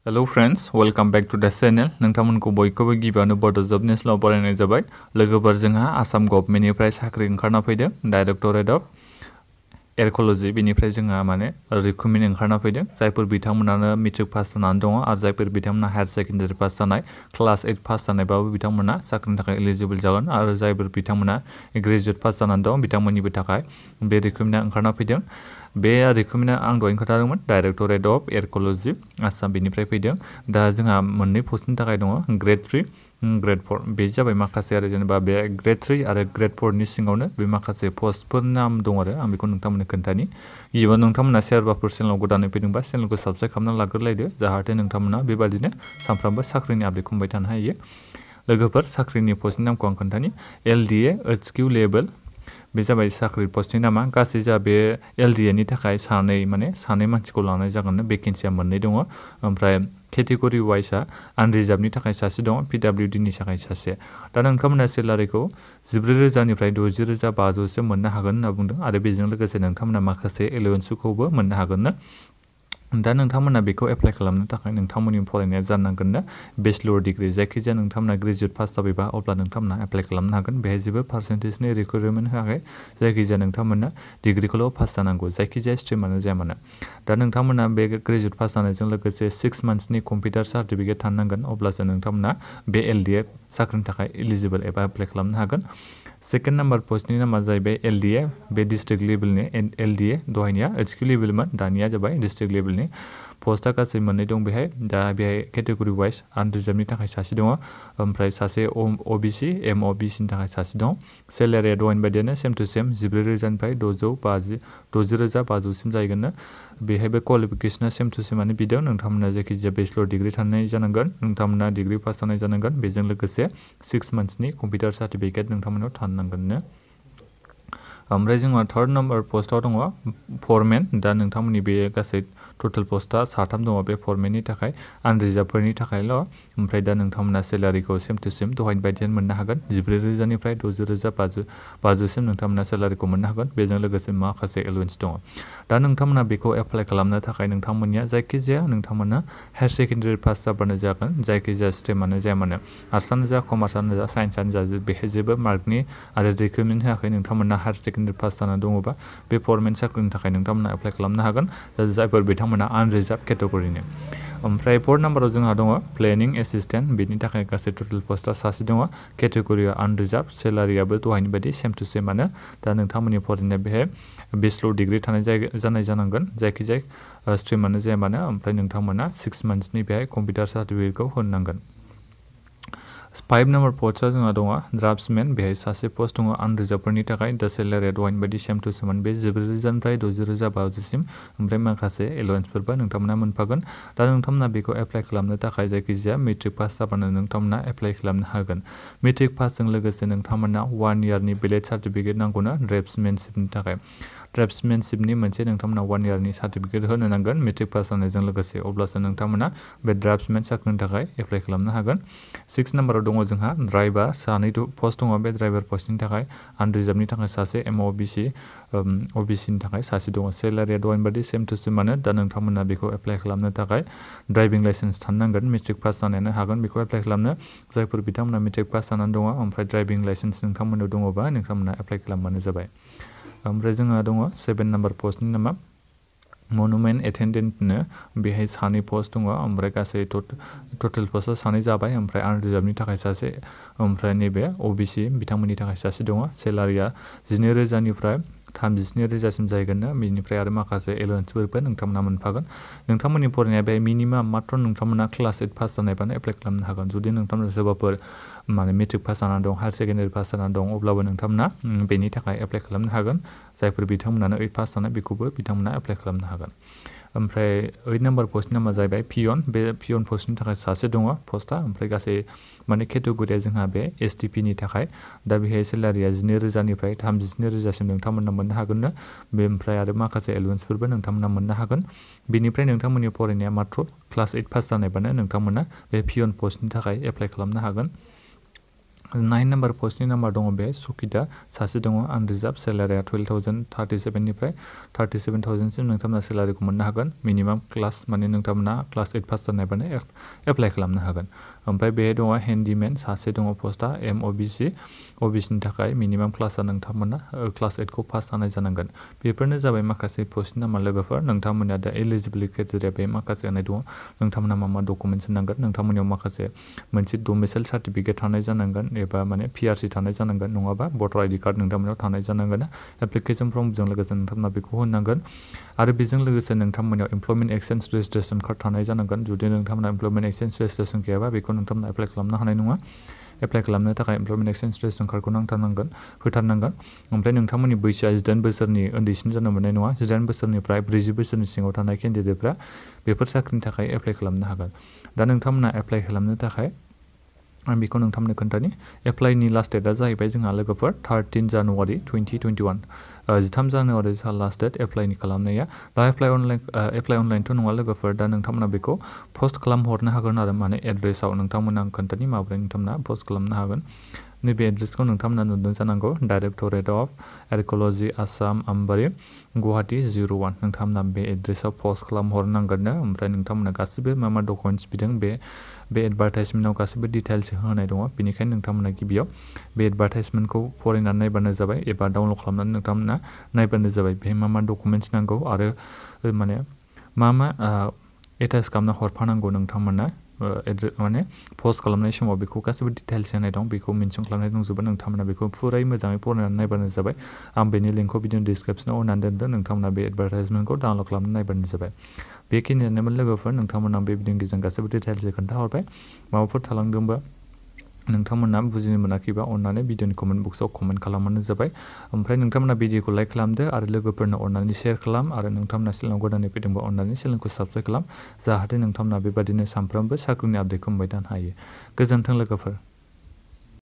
Hello friends, welcome back to the channel. नोंथांमोनखौ बयखौबो गिबियावनो बड' जब नेसनेलाव बरायनाय जाबाय। लोगोफोर जोंहा आसाम गभर्नमेन्टनिफ्राय साख्रि ओंखारना फैदों डाइरेक्टरेट अफ एरक'ल'जि बेनिफ्राय जोंहा रिक्रुटमेन्ट ओंखारना फैदों जायफोर बिथांमोनानो मेट्रिक पास जानानै दङ आरो जायफोर बिथांमोना हायार सेकेन्डारि पास जानाय क्लास 8 पास जानायबाबो बिथांमोना साख्रिनि थाखाय एलिजिबल जागोन आरो जायफोर बिथांमोना ग्रेजुवेट पास जानानै दं बिथांमोननिबो थाखाय बे रिक्रुटमेन्टआ ओंखारना फैदों। बे रिक्रुटमेन्टआ आं दहायनो खोन्थादोंमोन डाइरेक्टरेट अफ एरक'ल'जि आसाम बेनिफ्राय फैदों। दा जोंहा मोननै पस्टनि थाखाय दङ ग्रेड 3 ग्रेड 4 बे जाबाय माखासे आरो जेनेबा बे ग्रेड 3 आरो ग्रेड 4 नि सिङावनो बे माखासे पस्टफोर नाम दं आरो आं बेखौ नोंथांमोननो खोन्थानि। गिबियाव नोंथांमोना सोरबाफोर चेनेलाव गोदानै फैदोंबा चेनेलखौ साबस्क्राइब खालामना लाग्रोलायदो जाहाथे नोंथांमोना बेबादिनो सानफ्रामबो साख्रिनि आपडेटखौ मोनबाय थानो हायो। लोगोफोर साख्रिनि पस्टनि नामखौ आं खोन्थानि LDA HQ लेभेल बे जाबाय साख्रि पस्टनि नामा। गासै जा बे LDA नि थाखाय सानै मानसिखौ लानाय जागोन भेकेन्सिया मोननै दङ। ओमफ्राय केटेगरि वाइसआ आनरिजार्भनि थाखाय सासे दङ PWD नि थाखाय सासे। दा नोंथांमोना सेलारिखौ 14,000निफ्राय 60,500 मोननो हागोन होनना बुंदों आरो बेजों लोगोसे नोंथांमोना माखासे एलाउन्सखौबो मोननो हागोन। दा नोंथांमोना बेखौ एप्लाइ खालामनो थाखाय नोंथांमोननि फरायनाया जानांगोन बेचलर डिग्री जायखिजाया नोंथांमोना ग्रेजुवेट पास जाबायबा अब्ला नोंथांमोना एप्लाइ खालामनो हागोन। बेहाय जेबो पार्सेन्टेजनि रिक्वायरमेन्ट होआखै जायखिजाया नोंथांमोना डिग्रीखौल' पास जानांगौ जायखिजाया स्ट्रिमानो जाया मानो। दा नोंथांमोना बे ग्रेजुवेट पास जानायजों लोगोसे 6 मान्थ्सनि कम्पिउटार सार्टिफिकेट थानांगोन अब्लासो नोंथांमोना बे LDA साख्रिनि थाखाय एलिजिबल एबा एप्लाइ खालामनो हागोन। सेकेन्ड नाम्बार पस्टनि नामा जाहैबाय LDA बे डिस्ट्रिक्ट लेभेलनि LDA दहायनिया HQ लेभेलमोन दानिया जाबाय डिस्ट्रिक्ट लेभेलनि पस्टआ गासै मोननै दं बेहाय। दा बेहाय केटेगरि वाइस आनरिजार्भनि थाखाय सासे दङ ओमफ्राय सासे OBC MOBC नि थाखाय सासे दं। सेलारिया दहायनि बायदियानो सेम टु सेम 14,000निफ्राय 60,500सिम जाहैगोन। बेहायबो क्वालिफिकेसना सेम टु सेमानो बिदों नोंथांमोना जायखिजाया बेचलर डिग्री थानाय जानांगोन नोंथांमोना डिग्री पास जानाय जानांगोन बेजों लोगोसे 6 मान्थ्सनि कम्पिउटार सार्टिफिकेट नोंथांमोनाव थानांगोन। ओमफ्राय जोंहा थार्ड नाम्बार पस्टआव दङ फरमेन। दा नोंथांमोननि बे गासै टटेल पस्टआ 3 दङ बे फरमेननि थाखाय आनरिजार्भफोरनि थाखायल'। ओमफ्राय दा नोंथांमोना सेलारिखौ सेम टु सेम दहायनि बायदियानो मोननो हागोन 14,000निफ्राय 60,500सिम नोंथांमोना सेलारिखौ मोननो हागोन बेजों लोगोसे माखासे एलाउन्स दङ। दा नोंथांमोना बेखौ एप्लाइ खालामनो थाखाय नोंथांमोननिया जायखिजाया नोंथांमोना हायार सेकेन्डारि पास जाबानो जागोन जायखिजाया स्ट्रिमानो जाया मानो आर्ट्सआनो जा कमार्सआनो जा साइन्सआनो जा बेहाय जेबो मार्कनि आरो रिक्रुटमेन्ट होआखै। नोंथांमोना हायार सेकेन्डारि पास जाना दङबा बे फरमेन साख्रिनि थाखाय नोंथांमोना एप्लाइ खालामनो हागोन जायफोर बिथांमोना आनरिजार्भ केटेगरिनि। ओमफ्राय फर्थ नाम्बाराव जोंहा दङ प्लेनिं एसिस्टेन्ट बेनि थाखाय गासै टटेल पस्टआ सासे दङ केटेगरिया आनरिजार्भ सेलारियाबो दहायनि बायदि सेम टु सेमानो। दा नोंथांमोननि फरायनाया बेहाय बेचलर डिग्री थानाय जानाय जानांगोन जायखिजाया स्ट्रिमानो जाया मानो ओमफ्राय नोंथांमोना 6 मान्थ्सनि बेहाय कम्पिउटार सार्टिफिकेटखौ होनांगोन। 5 नाम्बार पस्टआ जोंहा दङ ड्राफ्ट्समेन बेहाय सासे पस्ट दङ आनरिजार्भफोरनि थाखाय। दा सेलारिया दहायनि बायदि सेम टु सेम बे 14,000निफ्राय 60,500सिम ओमफ्राय माखासे एलाउन्सफोरबो नोंथांमोना मोनफागोन। दा नोंथांमोना बेखौ एप्लाइ खालामनो थाखाय जायखिजाया मेट्रिक पास जाबानो नोंथांमोना एप्लाइ खालामनो हागोन। मेट्रिक पासजों लोगोसे नोंथांमोना 1 इयारनि बेलेट सार्टिफिकेट नांगौना ड्राफ्ट्समेनशिपनि थाखाय। ड्राफ्ट्समेनशिपनि मोनसे नोंथांमोना 1 इयारनि सार्टिफिकेट होनो नांगोन मेट्रिक पास जानायजों लोगोसे अब्लासो नोंथांमोना बे ड्राफ्ट्समेन साख्रिनि थाखाय एप्लाइ खालामनो हागोन। 6 नाम्बाराव दङ जोंहा ड्राइभार सानै पस्ट दङ बे ड्राइभार पस्टनि थाखाय आनरिजार्भनि थाखाय सासे OBC नि थाखाय सासे दङ। सेलारिया दहायनि बायदि सेम टु सेमानो। दा नोंथांमोना बेखौ एप्लाइ खालामनो थाखाय ड्राइभिं लाइसेन्स थानांगोन मेट्रिक पास जानायानो हागोन बेखौ एप्लाइ खालामनो जायफोर बिथांमोना मेट्रिक पास जानानै दङ ओमफ्राय ड्राइभिं लाइसेन्स नोंथांमोनाव दङबा नोंथांमोना एप्लाइ खालामबानो जाबाय। ओमफ्राय जोंहा दङ 7 नाम्बार पस्टनि नामा मनुमेन्ट एटेन्डेन्टनो बेहाय सानै पस्ट दङ ओमफ्राय गासै टटेल पस्टआ सानै जाबाय ओमफ्राय आनरिजार्भनि थाखाय सासे ओमफ्राय नैबे OBC बिथांमोननि थाखाय सासे दङ। सेलारिया 12,000निफ्राय 37,000सिम जाहैगोन बेनिफ्राय आरो माखासे एलाउन्सफोरबो नोंथांमोना मोनफागोन। नोंथांमोननि फरायनाया बे मिनिमाम मात्र नोंथांमोना क्लास 8 पास जानायबानो एप्लाइ खालामनो हागोन। जुदि नोंथांमोना सोरबाफोर मेट्रिक पास जानानै दं हायार सेकेन्डारि पास जानानै दं अब्लाबो नोंथांमोना बेनि थाखाय एप्लाइ खालामनो हागोन। जायफोर बिथांमोनानो 8 पास जानाय बेखौबो बिथांमोना एप्लाइ खालामनो हागोन। ओमफ्राय 8 नाम्बार पस्टनि नामा जाहैबाय पियन बे पियन पस्टनि थाखाय सासे दङ पस्टआ ओमफ्राय गासै केटेगरिया जोंहा बे STP नि थाखाय। दा बेहाय सेलारिया 12,000निफ्राय 32,000सिम नोंथांमोना मोननो हागोन बे ओमफ्राय आरो माखासे एलाउन्सफोरबो नोंथांमोना मोननो हागोन। बेनिफ्राय नोंथांमोननि फरायनाया मात्र क्लास 8 पास जानायबानो नोंथांमोना बे पियन पस्टनि थाखाय एप्लाइ खालामनो हागोन। 9 नाम्बार पस्टनि नाम्बार दङ बे सुकिदा सासे दङ आनरिजार्भ सेलारिया 12,037 निफ्राय 37,000 सिम नोंथांमोना सेलारिखौ मोननो हागोन मिनिमाम क्लास माने नोंथांमोना क्लास 8 पास जानायबानो एप्लाइ खालामनो हागोन ओमफ्राय बे दङ हेन्डिमेन सासे दङ पस्टआ MOBC नि थाखाय मिनिमाम क्लासआ नोंथांमोना क्लास 8 खौ पास जानाय जानांगोन बेफोरनो जाबाय माखासे पस्टनि नाम्बार लोगोफोर नोंथांमोना दा एलिजिबिलिटि क्राइटेरिया बे माखासे होनाय दङ नोंथांमोना मा डकुमेन्ट्स नांगोन नोंथांमोननियाव माखासे मोनसे डोमिसाइल सार्टिफिकेट थानाय जानांगोन एबा माने PRC थानाय जानांगोन नङाबा भटार ID कार्ड नोंथांमोनाव थानाय जानांगोन एप्लिकेशन फर्मजों लोगोसे नोंथांमोना बेखौ होनांगोन आरो बेजों लोगोसे नोंथांमोनाव एमप्लयमेन्ट एक्सचेन्ज रेजिस्ट्रेशन कार्ड थानाय जानांगोन जुदि नोंथांमोना एमप्लयमेन्ट एक्सचेन्ज रेजिस्ट्रेशन गैयाबा बेखौ नोंथांमोना एप्लाइ खालामनो हानाय नङा एप्लाइ खालामनो थाखाय एमप्लयमेन्ट एक्सचेन्ज रेजिस्ट्रेशन कार्डखौ होथारनांगोन ओमफ्राय नोंथांमोननि बैसोआ 18 बोसोरनि उन्दैसिन जानो मोननाय नङा 18 बोसोरनिफ्राय 40 बोसोरनि सिङाव थानाय केन्डिडेटफ्रा बेफोर साख्रिनि थाखाय एप्लाइ खालामनो हागोन दा नोंथांमोना एप्लाइ खालामनो थाखाय आं बेखौ नोंथांमोननो खोन्थानि एप्लाइनि लास्ट डेटआ जाहैबाय जोंहा लोगोफोर 13 जानुवारि 2021 13 जानुवारि जोंहा लास्ट डेट एप्लाइनि खालामनाया दा एप्लाइ अनलाइनथ' नङा लोगोफोर दा नोंथांमोना बेखौ पस्ट खालामहरनो हागोन आरो माने एड्रेसाव नोंथांमोना आं खोन्थानि माबोरै नोंथांमोना पस्ट खालामनो हागोन नैबे एड्रेसखौ नोंथांमोना नुदों जानांगौ डाइरेक्टरेट अफ एर्क'ल'जि आसाम आमबारि गुवाहाटी 01 नोंथांमोना बे एड्रेसाव पस्ट खालामहरनांगोन ओमफ्राय नोंथांमोना गासिबो मा डकुमेन्ट्स बिदों बे एडभार्टाइजमेन्टआव गासिबो डिटेल्स होनाय दङ बेनिखायनो नोंथांमोना गिबियाव बे एडभार्टाइजमेन्टखौ फरायनानै नायबानो जाबाय एबा डाउनलड खालामनानै नोंथांमोना नायबानो जाबाय बेहाय मा डकुमेन्ट्स नांगौ आरो माने मा एटाच खालामना हरफानांगौ नोंथांमोना माने पस्ट खालामनाय समाव बेखौ गासिबो डिटेल्स होनाय दं बेखौ मेनसन खालामनाय दंजोबो नोंथांमोना बेखौ फुरायै मोजाङै फरायनानै नायबानो जाबाय आं बेनि लिंकखौ भिडिअ डिसक्रिपसनाव होनानै दोनदों नोंथांमोना बे एडभार्टाइजमेन्टखौ डाउनलड खालामनानै नायबानो जाबाय बेखिनियानोमोन लोगोफोर नोंथांमोना बे भिडिअनि गेजेरजों गासिबो डिटेल्सजों खोन्थाहरबाय माबाफोर थालांदोंबा नोंथांमोना बुजिनो मोनाखैबा अननानै भिडिअनि कमेन्ट बक्सआव कमेन्ट खालामबानो जाबाय ओमफ्राय नोंथांमोना भिडिअखौ लाइक खालामदो आरो लोगोफोरनो अननानै शेयार खालाम आरो नोंथांमोना चेनेलाव गोदानै फैदोंबा अननानै चेनेलखौ साबस्क्राइब खालाम जाहाथे नोंथांमोना बेबादिनो सानफ्रोमबो साख्रिनि आपडेटखौ मोनबाय थानो हायो गोजोन्थों लोगोफोर